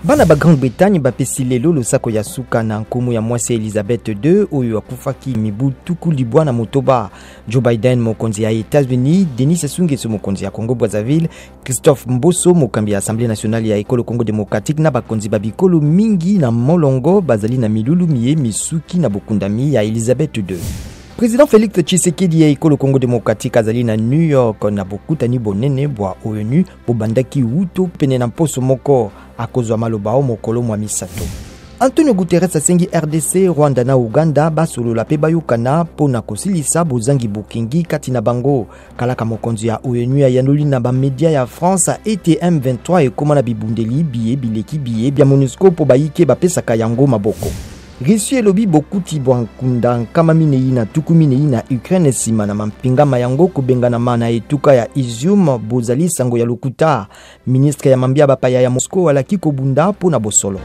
Bana ba Grande-Bretagne bapesi lelo losako ya suka na nkumu ya mwasi Elizabeth II oyo akufaki mibu 96. Joe Biden mokonzi ya Etats-Unis, Denis Sassou Nguesso mokonzi ya Congo Brazzaville, Christophe Mboso mokambi ya Assemblée nationale ya ekolo Congo démocratique na bakonzi ba bikolo mingi na molongo bazali na milulu miye misuki na bokundami ya Elizabeth II. Président Félix Tshisekedi ya ekolo Congo démocratique azali na New York na bokutani bonene bwa ONU bobandaki wuto pene na mposo moko. Akozwa maloba o mokolo mwa misato. Antonio Guterres asengi RDC, Rwanda na Uganda basolola mpe bayokana mpo na kosilisa bozangi bokengi kati na bango. Kalaka mokonzi ya ONU ayanoli na ba media ya France ete M23 ekoma na bibundeli biye bileki biye bya MONUSCO mpo bayike bapesaka yango maboko. Russie elobi bokuti bwa nkunda 440 na Ukraine nsima na mampinga ma yango kobenganama na etuka ya Izium bozali sango ya lokuta. Ministre ya mambi ya bapaya ya Moscow alaki kobunda mpo na bosolo.